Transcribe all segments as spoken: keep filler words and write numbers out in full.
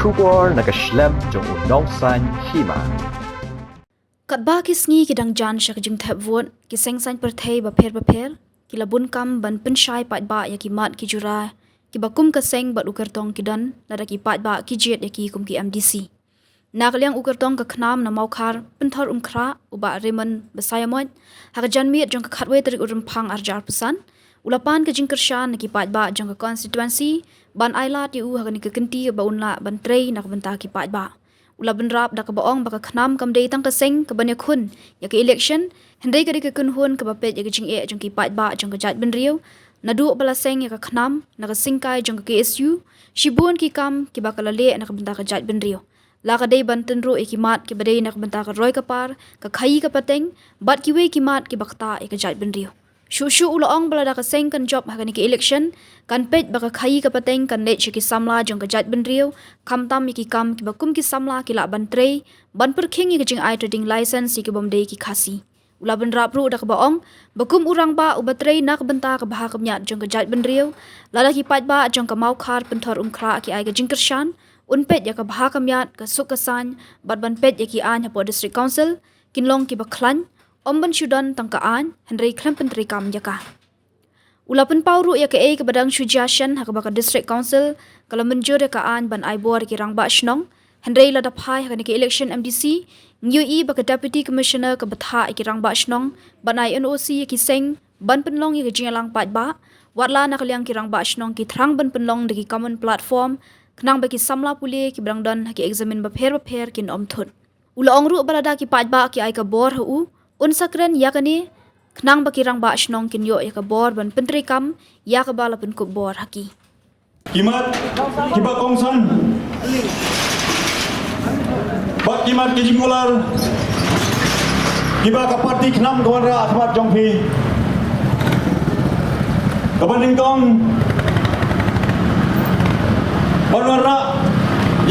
Khubor na ka shlem jong u Nongsaiñ Hima. Katba ki sngi ki dang jan sha ka jingthep vote, ki seng saiñ pyrthei bapher bapher ki la bun kam ban pynshai paidbah ïa ki mat ki jura kiba kum ka seng bad u kyrtong ki don, lada ki paidbah ki jied ïa ki kum ki M D C. Na ka liang u kyrtong ka KHNAM na Mawkhar Pynthorumkhrah, u Bah Raymond Basaiawmoit, ha ka janmiet jong ka khatwei tarik u Rymphang arhajar arphew san, u la pan ka jingkyrshan na ki paidbah jong ka constituency ban ailad ïa u ha kane ka kynti ba un lah ban trei na ka bynta ki paidbah. U la bynrap da kaba ong ba ka KHNAM kam dei tang ka seng kaban ïakhun ïa ka election, hynrei ka dei ka kynhun kaba peit ïa ka jingeh jong ki paidbah jong ka jaitbynriew. Naduh ba la seng ïa ka KHNAM na ka syngkai jong ka K S U, shibun ki kam kiba ka la leh na ka bynta ka jaitbynriew. La ka dei ban tynruh ïa ki mat kiba dei na ka bynta ka roi ka par, ka khaïi ka pateng, bad kiwei ki mat kiba ktah ïa ka jaitbynriew. Shuh shuh u la ong ba lada ka seng kan jop ha kane ka election, kan peit ba ka khaïi ka pateng kan leit sha ki samla jong ka jaitbynriew, khamtam ïa ki kam kiba kum ki samla ki lah ban trei, ban pyrkhing ïa ka jingai trading license ïa ki bym dei ki Khasi. U la bynrap ruh da kaba ong ba kum u rangbah uba trei na ka bynta ka bha ka miat jong ka jaitbynriew, lada ki paidbah jong ka Mawkhar Pynthorumkhrah ki ai ka jingkyrshan, un peit ïa ka bha ka miat, ka suk ka saiñ, bad ban peit ïa ki aiñ hapoh District Council kin long kiba khlaiñ, ym ban shu don tang ka aiñ, hynrei khlem pyntreikam ïa ka. U la pynpaw ruh ïa kaei kaba dang shu jia shen ha kaba ka District Council ka la mynjur ïa ka aiñ ban ai bor ïa ki rangbah shnong, hynrei lada phai ha kane ka election M D C, ngi ïohi ba ka Deputy Commissioner ka bthah ïa ki rangbah shnong ban ai N O C ïa ki seng ban pynlong ïa ka jingïalang paidbah, watla na ka liang ki rangbah shnong ki thrang ban pynlong da ki common platform, khnang ba ki samla pule kiba dang don ha ki eksamin bapher bapher kin ym thut. U la ong ruh ba lada ki paidbah ki ai ka bor ha u, un sa kren ïa kane, khnang ba ki rangbah shnong kin ïoh ïa ka bor ban pyntreikam ïa kaba la pynkup bor ha ki. Ki mat kiba kongsan bad ki mat ki jingkular kiba ka party KHNAM ka wanrah ha khmat jong phi, kaba nyngkong, ban wanrah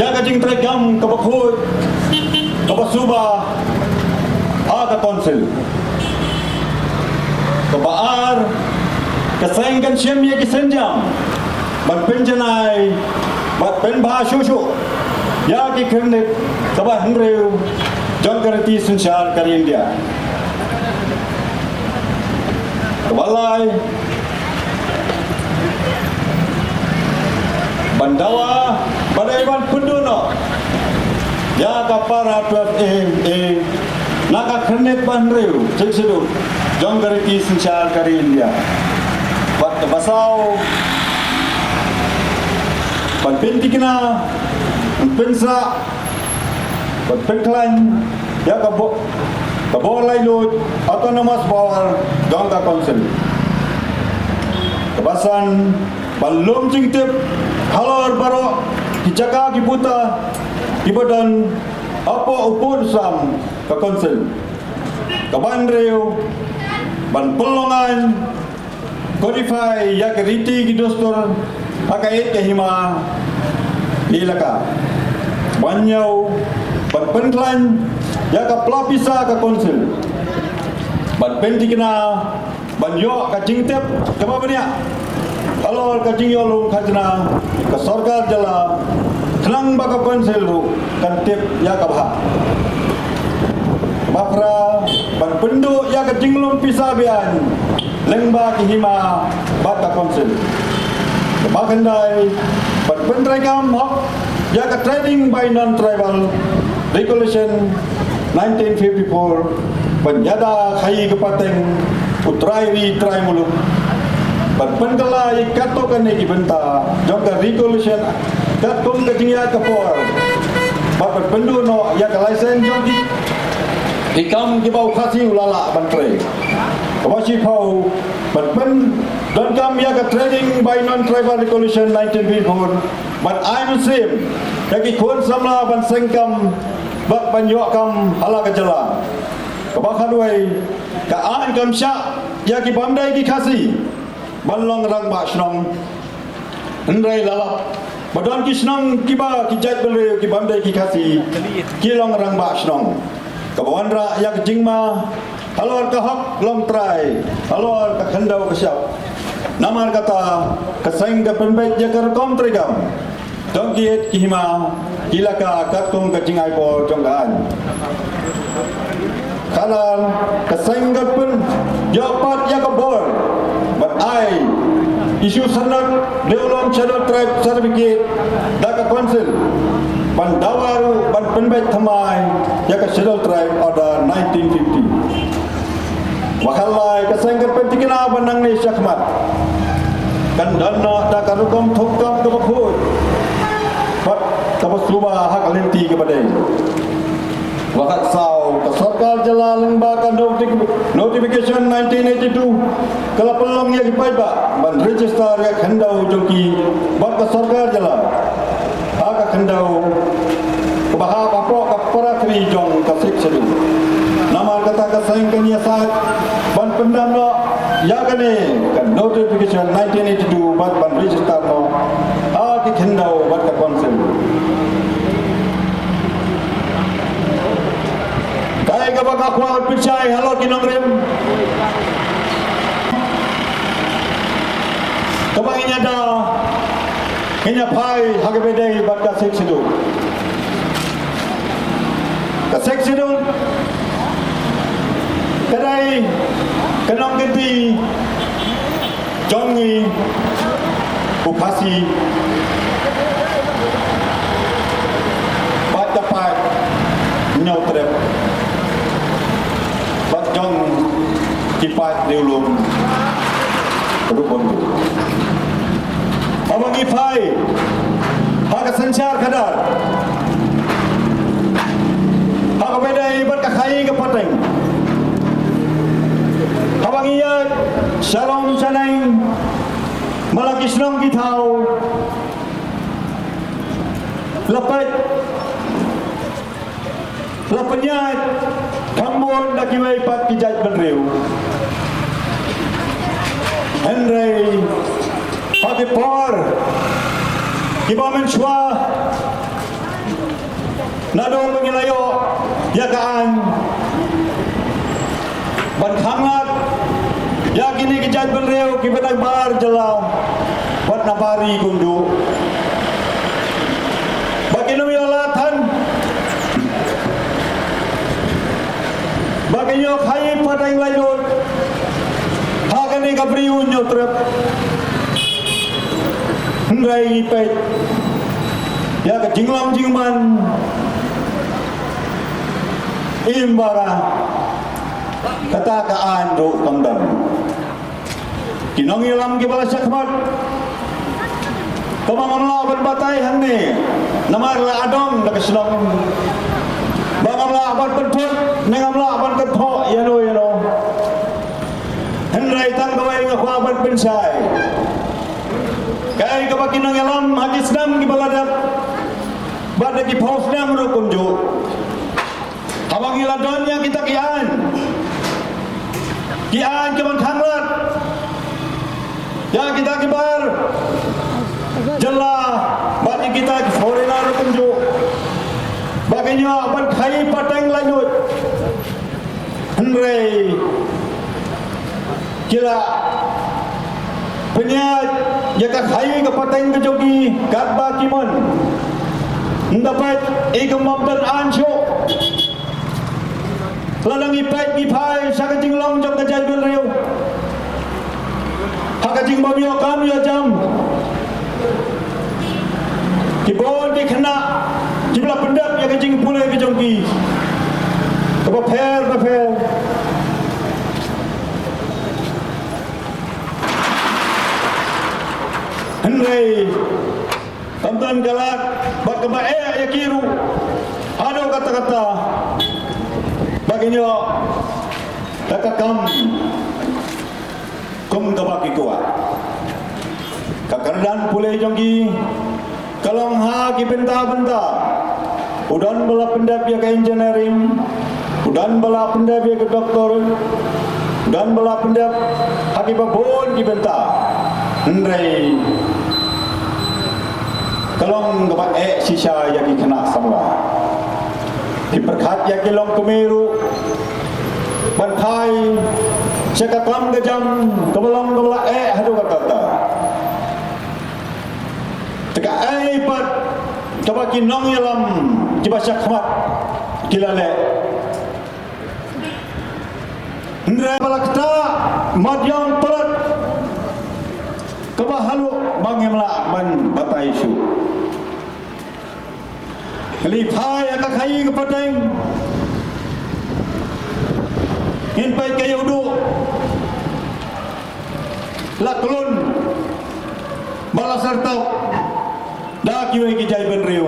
ïa ka jingtreikam kaba khuid, kaba suba ha ka Council. Kaba ar, ka seng kan shim ïa ki sienjam ban pynjanai bad pynbha shuh shuh ïa ki khyrnit kaba hynriew jong ka riti synshar ka ri India. Kaba lai, ban dawa ba dei ban pynduh noh ïa ka para twelve A A na ka khyrnit ba hynriew Sixth Schedule jong ka riti synshar ka ri India. Bad kaba saw, ban pynthikna, ban pynsah, ban pynkhlaiñ ïa ka bo-, ka bor laitluid, autonomous power jong ka Council. Kaba san, ban lum jingtip halor baroh ki jaka ki buta kiba don hapoh u pud u sam ka Council. Kaba hynriew, ban pynlong aiñ, codify ïa ki riti ki dustur ha ka eit ka hima ka elaka. Ban hynñiew, ban pynkhlaiñ ïa ka pla pisa ka Council. Ban pynthikna, ban ïoh ka jingtip kaba bniah halor ka jingïoh lum khajna ka sorkar jylla, khnang ba ka Council ruh kan tip ïa ka bha. Ba phra, ban pynduh ïa ka jinglum pisa beaiñ lyngba ki hima bad ka Council. Ba khyndai, ban pyntreikam hok ïa ka Trading by Non-Tribal Regulation nineteen fifty-four, ban ïada khaïi ka pateng u trai ri trai muluk. Ban pynkylla ïa katto katne ki bynta jong ka Regulation katkum ka jingïaid ka por. Bad ban pynduh noh ïa ka license jong ki, ki kam kiba u Khasi u la lah ban trei. Kaba shiphew, ban pyndonkam ïa ka Trading by Non-Tribal Regulation nineteen fifty-four, ban ai mynsiem ïa ki khun samla ban seng kam bad ban ïoh kam ha la ka jylla. Kaba khatwei, ka aiñ kam shah ïa ki bym dei ki Khasi ban long rangbah shnong. Hynrei la lap ba don ki shnong kiba ki jaitbynriew ki bym dei ki Khasi ki long rangbah shnong. Kaba wanrah ïa ka jingma halor ka hok longtrai, halor ka khyndew ka shyiap. Namar kata, ka seng ka pynbeit ïa ka rukom treikam Jong ki hima ki la ka katkum ka jingai bor jong ka aiñ. Khadar ka seng ka pynïoh pat ïa ka bor ban ai issue Sanad Development Schedule Tribe Certificate da ka Council ban dawa ruh ban pynbeit thymmai ïa ka Schedule Tribe Order nineteen fifty. Wa khatlai ka seng ka pyntikna ba nangne shakhmat kan don noh da ka rukom thungkam kaba khuid bad kaba suba ha ka lynti kaba dei. Wa khatsaw ka sorkar jylla lyngba ka noti-, notification nineteen eighty-two ka la pynlong ïa ki paidbah ban register ïa ka khyndew jong ki bad ka sorkar jylla ha ka khyndew kaba hap hapoh ka para three jong ka Sixth Schedule. Namar kata ka seng kan ïasaid ban pyndam noh ïa kane ka notification nineteen eighty-two bad ban register noh ha ki khyndew bad ka Council. Kaei kaba nga kwah ban pynshai halor ki nongrim, kaba ngin ïada, ngin ïaphai ha kaba ïadei bad ka Sixth Schedule. Ka Sixth Schedule ka dei ka nongkynti jong ngi u Khasi bad ka paid Hynñiewtrep bad jong ki paid riewlum ruh kumjuh. Haba ngi phai ha ka synshar khadar, ha kaba ïadei bad ka khaii ka pateng, haba ngi ïaid shalom shaneng man la ki shnong ki thaw, la peit, la pynïaid kham bun da kiwei pat ki jaitbynriew. Hynrei ha ki por kiba mynshuwa, naduh ba ngi la ïoh ïa ka aiñ ban khanglad ïa kine ki jaitbynriew kiba dang bar jylla bad na bar ri kumjuh, ba kin ym ïoh lad than, ba kin ïoh khaii pateng laitluid ha kane ka bri u Hynñiewtrep. Hynrei ngi peit ïa ka jinglong jingman, im ba kata ka aiñ ruh kam don. Ki nongïalam kiba la shakhmat, kaba ngam lah ban batai hangne namar la adong da ka shnong, ba ngam lah ban pynthut ne ngam lah ban kynthoh ïano ïano. Hynrei tang kawei nga kwah ban pynshai, kaei kaba ki nongïalam ha ki snem kiba la dep bad da ki phew snem ruh kumjuh, haba ngi la don ïa kita ki aiñ, ki aiñ kiban khanglad ïa kita ki bar jylla bad ïa kita ki foreigner ruh kumjuh, ba kin ïoh ban khaii pateng laitluid. Hynrei ki la pynïaid ïa ka khaii ka pateng ka jong ki katba ki mon. Ynda peit i ka map ban aiñ shuh. Lada ngi peit ngi phai sha ka jinglong jong ka jaitbynriew, ha ka jingbym ïoh kam ïoh jam, ki bun ki khynnah kiba la pyndep ïa ka jingpule ka jong ki kaba pher bapher. Hynrei kam don ka lad bad kaba eh ïa ki ruh haduh katta katta ba kin ïoh da ka kam kum kaba ki kwah. Ka kyrdan pule jong ki ka long ha ki bynta bynta. U don ba la pyndep ïa ka engineering, u don ba la pyndep ïa ka doctor, u don ba la pyndep ha kiba bun ki bynta. Hynrei ka long kaba eh shisha ïa ki khynnah samla. Ki pyrkhat ïa ki longkmie ruh ban phai sha ka kam ka jam kaba long kaba la eh haduh katta katta. Te kaei pat Kaba ki nongïalam kiba shakhmat ki la leh. Hynrei ba la ktah mat ïong palat kaba haduh ba ngim lah ban batai shuh. Khlei phai ha ka khaïi ka pateng. Ngin peit ka ïa u duh. La klun ba la syrtap da kiwei ki jaitbynriew.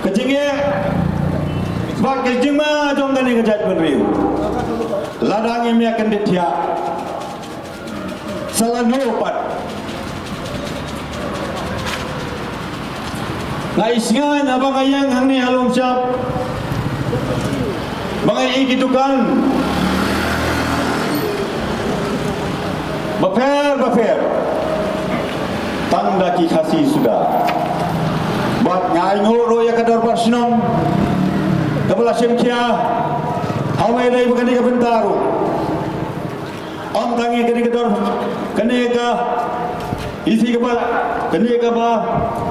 Ka jingeh bad ka jingma jong kane ka jaitbynriew. Lada ngim ïa kyndit thiah, sa lano pat. Nga isngain haba nga ïeng hangne ha Lumshyiap ba nga ïohi ki dukan bapher bapher tang da ki Khasi suda. Bad nga ainguh ruh ïa ka dorbar shnong kaba la shim khia ha kawei de kane ka bynta ruh. Ym tang ïa kane ka dor, kane ka isi kaba, kane kaba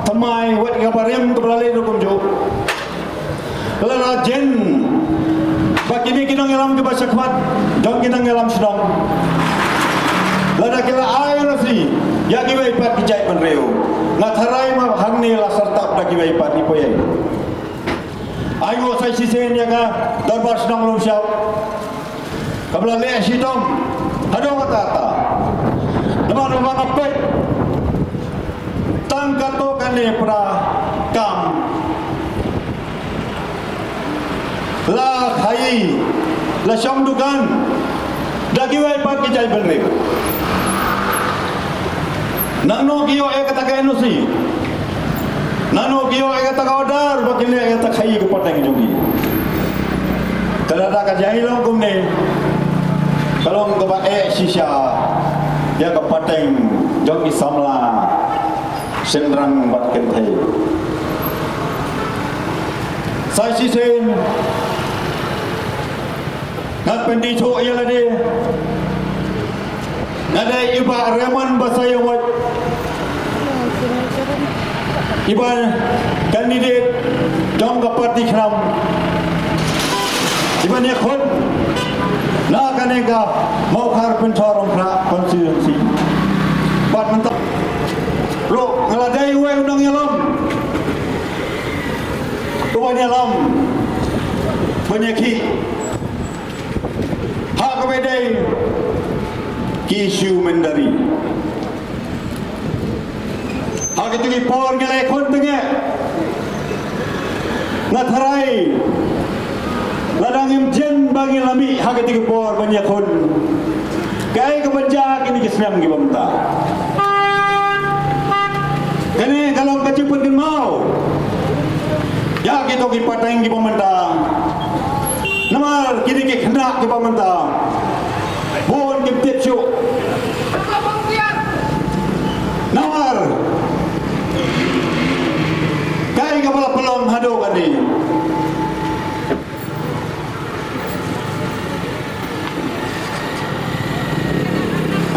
thymmai, wat kaba rim kaba la leh ruh kumjuh. Lada jin ba kine ki nongïalam kiba shakhmat jong ki nongïalam shnong, lada ki la ai N O C ïa kiwei pat ki jaitbynriew, nga tharai ma hangne la syrtap da kiwei pat ki poi. Ai, nga sa shisien ïa ka dorbar shnong Lumshyiap kaba la leh shitom haduh katta katta. Namar ba nga peit tang katto katne para kam la khaïi, la shong dukan da kiwei pat ki jaitbynriew. Nangno ki ïoh ïa kata ka N O C? Nangno ki ïoh ïa kata ka order ba kin leh ïa kata ka khaïi ka pateng jong ki? Te lada ka jai long kumne, ka long kaba eh shisha ïa ka pateng jong ki samla shynrang bad kynthei. Sa shisien, nga pyntip ïa lade, nga dei i Bah Raymond Basaiawmoit, iba candidate jong ka party KHNAM, iba ïakhun na kane ka Mawkhar Pynthorumkhrah constituency. Bad mynta ruh nga la dei uwei u nongïalam uba ïalam, uba ïakhih ha kaba dei ki issue mynder. Ha kito ki por ngi la ïakhun tang eh. Nga tharai lada ngim jin ba ngi la mih ha kito ki por ban ïakhun, kaei kaban jia kine ki snem kiba mynta? Kane ka long ka jingpynkynmaw ïa kito ki pateng kiba mynta. Namar kine ki khynnah kiba mynta bun kim tip shuh. Namar kaei kaba la pynlong haduh katne.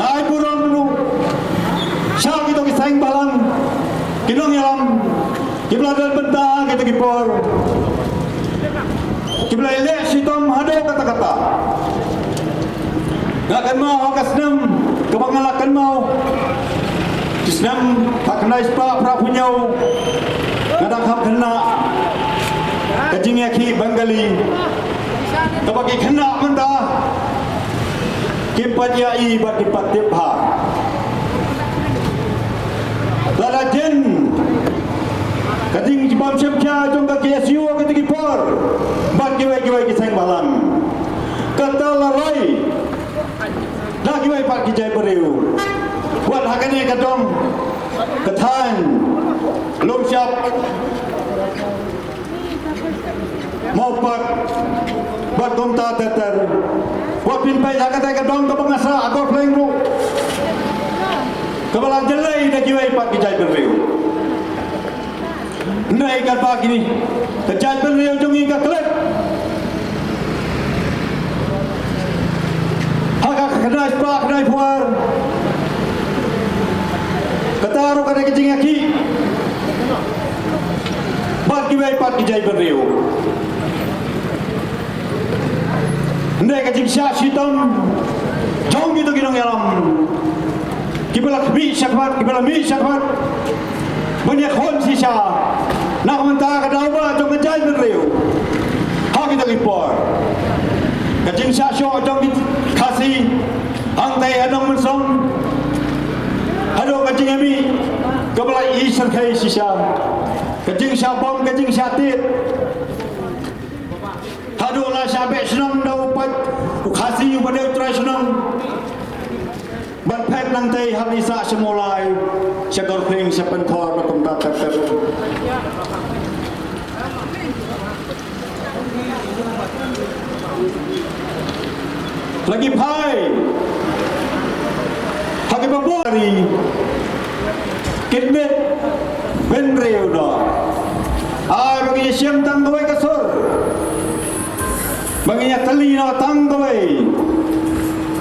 Ai burom ruh sha kito ki seng bhalang, ki nongïalam kiba la don bynta ha kito ki por, kiba la leh shitom haduh katta katta. Nga kynmaw ha ka snem kaba nga la kynmaw, ki snem khatkhyndai spah phra phew hynñiew, nga dang hap khynnah, ka jingïakhih Bengali kaba ki khynnah mynta kim pat ïohi bad kim pat tip bha. Lada jin ka jingbymshemkhia jong ka K S U ha kito ki por bad kiwei kiwei ki seng bhalang, kata la roi da kiwei pat ki jaitbynriew. Wat ha kane ka dong ka thaiñ Lumshyiap, Mawpat bad kumta ter ter. Wat phin peit ha kata ka dong kaba nga sah ha Golf Lane ruh, kaba la jlei da kiwei pat ki jaitbynriew. Hynrei katba kine ka jaitbynriew jong ngi ka klet ha ka khyndai spah khyndai phew ar, kata Ruh ka dei ka jingïakhih bad kiwei pat ki jaitbynriew. Hynrei ka jingshah shitom jong kito ki nongïalam kiba la mih shakhmat, kiba la mih shakhmat ban ïakhun shisha na ka bynta ka daw ba jong ka jaitbynriew ha kito ki por. Ka jingshah shoh jong ki Khasi hangtei ha Nongmynsong haduh ka jingïamih kaba la i syrkhei shisha, ka jingshah bom, ka jingshah tied, haduh la shah beh shnong da u paid u Khasi uba dei u trai shnong. Bad phet nangtei ha Risa, sha Mawlai, sha Gorkhring, sha Pynthor, na kumta ter ter. La ki phai ha kiba bun ri kit mit bynriew noh. Ai ba ngin ïashem tang kawei ka sur, ba ngin ïatylli noh tang kawei,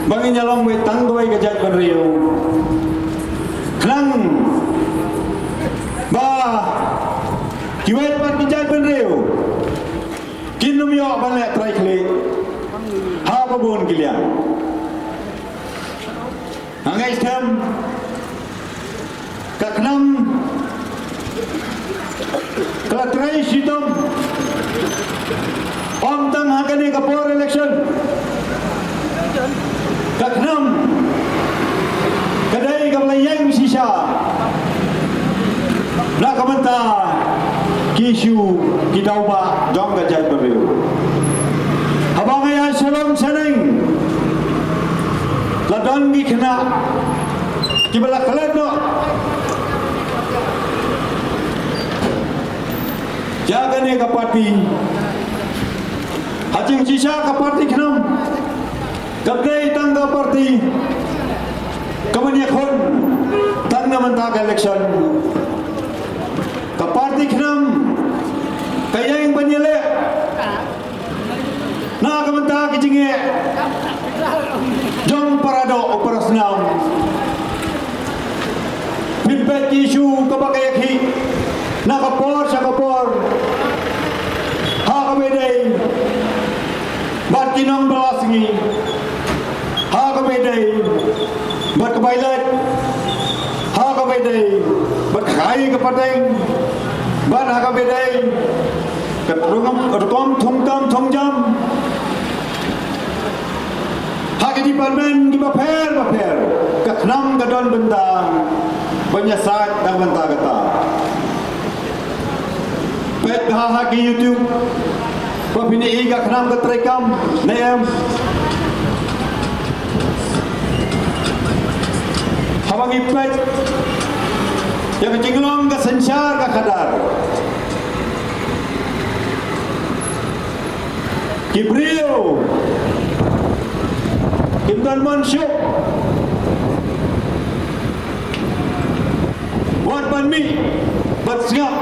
ba ngin ïalong wei tang kawei ka jaitbynriew. Khnang ba kiwei pat ki jaitbynriew kin ym ïoh ban leh trai khlieh ha ba bun ki liang. Nga ngeit skhem ka KHNAM ka la trei shitom, ym tang ha kane ka por election. Ka KHNAM ka dei kaba la ïeng shisha na ka bynta ki issue, ki daw ba jong ka jaitbynriew. Haba nga ïa shalom shaneng, la don ki khynnah kiba la klet noh ïa kane ka party. Ha jingshisha ka party KHNAM kam dei tang ka party kaban ïakhun tang na bynta ka election. Ka party KHNAM ka ïeng ban ïaleh na ka bynta ka jingeh jong para doh u para snam. Pynbeit ki issue kaba ka ïakhih na ka por sha ka por, ha kaba ïadei bad ki nongbylla sngi, ha kaba ïadei bad ka bai lait, ha kaba ïadei bad ka khaïi ka pateng, bad ha kaba ïadei ka rukom, rukom thungtam thungjam ha ki department kiba pher bapher. Ka KHNAM ka don bynta ban ïasaid na ka bynta kata. Peit bha ha ki YouTube ba phin ïohi ka KHNAM ka treikam ne em. Haba ngi peit ïa ka jinglong ka synshar ka khadar, ki briew kim don mon shuh wat ban mih ban sngap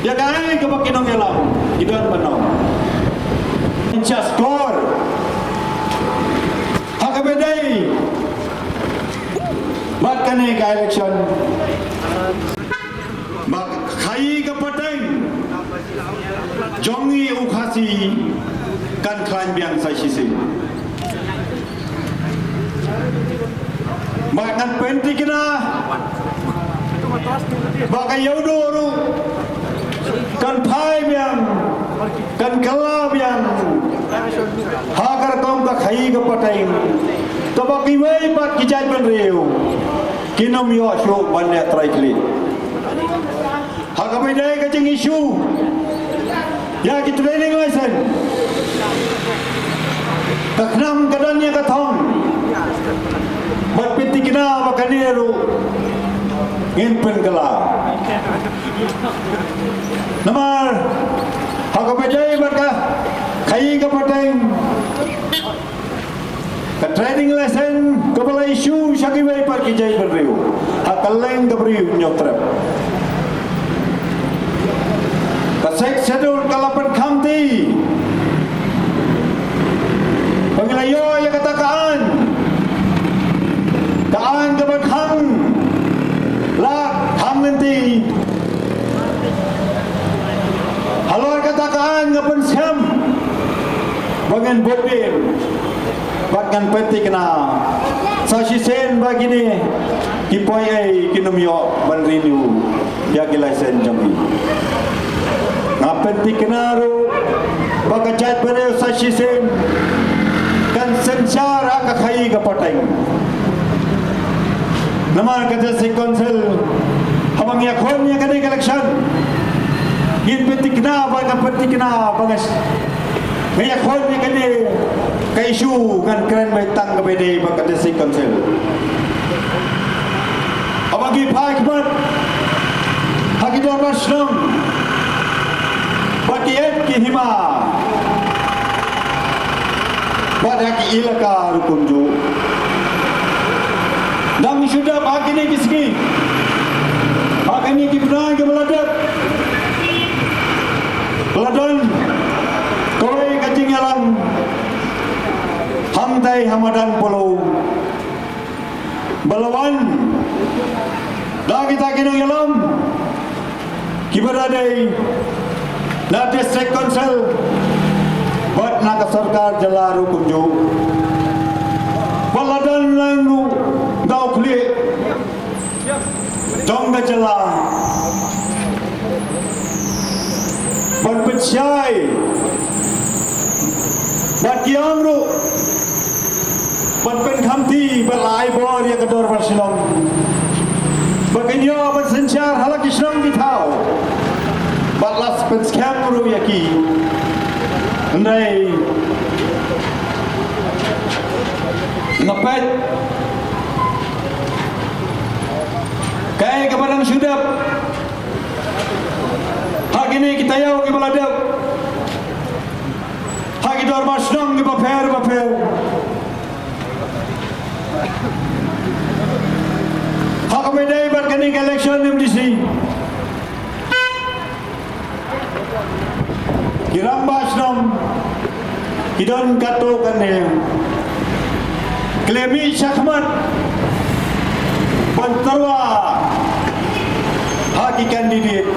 ïa kaei kaba ki nongïalam ki don ban ong. Ngin shah skor ha kaba ïadei bad kane ka election. Ba ka khaïi ka pateng jong ngi u Khasi kan khlaiñ biang sa shisien. Ba ngan pyntikna ba ka Ïewduh ruh kan phai biang, kan kylla biang ha ka rukom ka khaïi ka pateng, kaba kiwei pat ki jaitbynriew kin ym ïoh shuh ban leh trai khlieh. Ha kaba ïadei ka jing issue ïa ki trading license, ka KHNAM ka don ïa ka thong bad pyntikna ba kane ruh ngin pynkylla. Namar ha kaba ïadei bad ka khaïi ka pateng, ka trading license kaba la issue sha kiwei pat ki jaitbynriew ha kylleng ka Ri Hynñiewtrep, ka Sixth Schedule ka la pynkhamti ba ngi la ïoh ïa kata ka aiñ, ka aiñ kaba khang Bad ngan pynthikna sa shisien ba kine ki poi ei kin ym ïoh ban renew ïa ki license jong ki. Nga pynthikna ruh ba ka jaitbynriew sa shisien kan synshar ha ka khaii ka pateng. Namar ka District Council, haba ngi ïakhun ïa kane ka election, ngin pynthikna ba, nga pynthikna ba nga, ngi ïakhun ïa kane ka issue, ngan kren beit tang kaba ïadei bad ka District Council. Haba ngi phai khmat ha ki dorbar shnong bad ki eit ki hima bad ha ki elaka ruh kumjuh, dang shu dep ha kine ki sngi, ha kine ki bnai kiba la dep, la don kawei ka jingïalang hangtai ha madan Polo ba la wan da kita ki nongïalam kiba da dei na District Council bad na ka sorkar jylla ruh kumjuh. Ba la don lang ruh da u khlieh jong ka jylla ban pynshai bad ki ong ruh ban pynkhamti bad la ai bor ïa ka dorbar shnong ba kin ïoh ban synshar ha la ki shnong ki thaw bad la pynskhem ruh ïa ki. Hynrei nga peit kaei kaba dang shu dep ha kine ki taïew kiba la dep ha ki dorbar shnong kiba pher ba pher. Ha kaba ïadei bad kane ka election M D C, ki rangbah shnong ki don katto katne, ki la mih shakhmat ban tyrwa ha ki candidate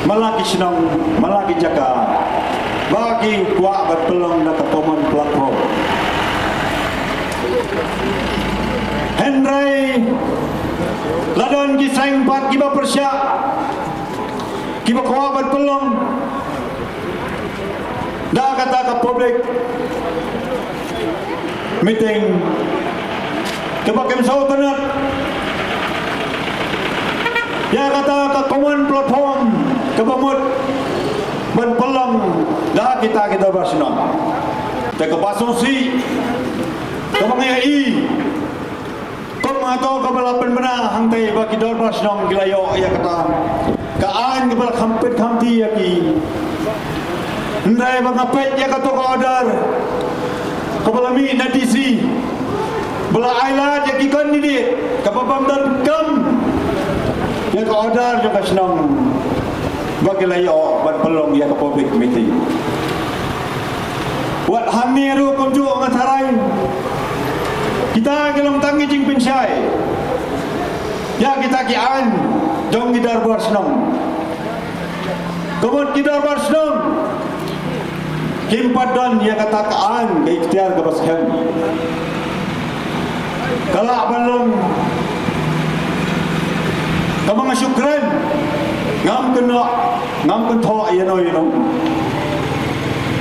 man la ki shnong, man la ki jaka ba ki kwah ban pynlong na ka common platform. Hynrei la don ki seng pat kiba pyrshah, kiba kwah ban pynlong da kata ka public meeting kaba kim sngewtynnat ïa kata ka common platform kaba mut ban pynlong da kita ki dorbar shnong. Te kaba sngewsih kaba nga ïohi, kum hato kaba la pynbna hangtai ba ki dorbar shnong ki la ïoh ïa kata ka aiñ kaba la kham pynkham ti ïa ki. Hynrei ba nga peit ïa kato ka order kaba la mih na D C ba la ai lad ïa ki candidate kaba bym donkam ïa ka order jong ka shnong ba ki la ïoh ban pynlong ïa ka public meeting. Wat hangne ruh kumjuh nga tharai kita ki long tang ki jingpynshai ïa kita ki aiñ jong ki dorbar shnong. Ka mut ki dorbar shnong kim pat don ïa kata ka aiñ ka iktiar kaba skhem. Ka lah ban long kaba nga shu kren, ngam kynnoh, ngam kynthoh ïano ïano.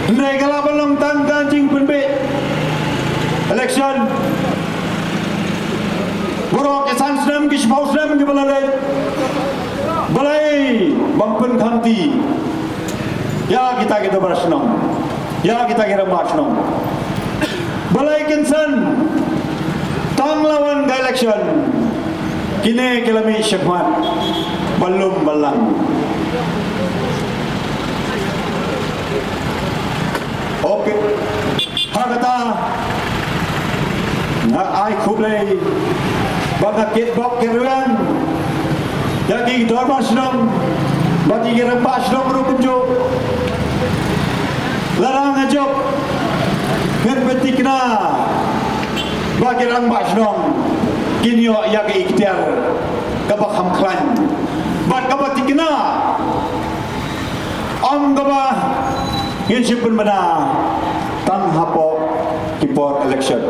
Hynrei ka lah ban long tang ka jingpynbeit election baroh ki san snem ki shiphew snem kiba la leit. Balei bym pynkhamti ïa kita ki dorbar shnong, ïa kita ki rangbah shnong? Balei kynsan tang la wan ka election kine ki la mih shakhmat ban lum ban lang? Okay. Ha kata nga ai khublei bad nga kitbok kitrwiang ïa ki dorbar shnong bad ïa ki rangbah shnong ruh kumjuh. Lada nga jop ngan pynthikna ba ki rangbah shnong kin ïoh ïa ka iktiar kaba kham khlaiñ bad kaba thikna. Ym kaba ngin shu pynbna Tang hapoh ki por election.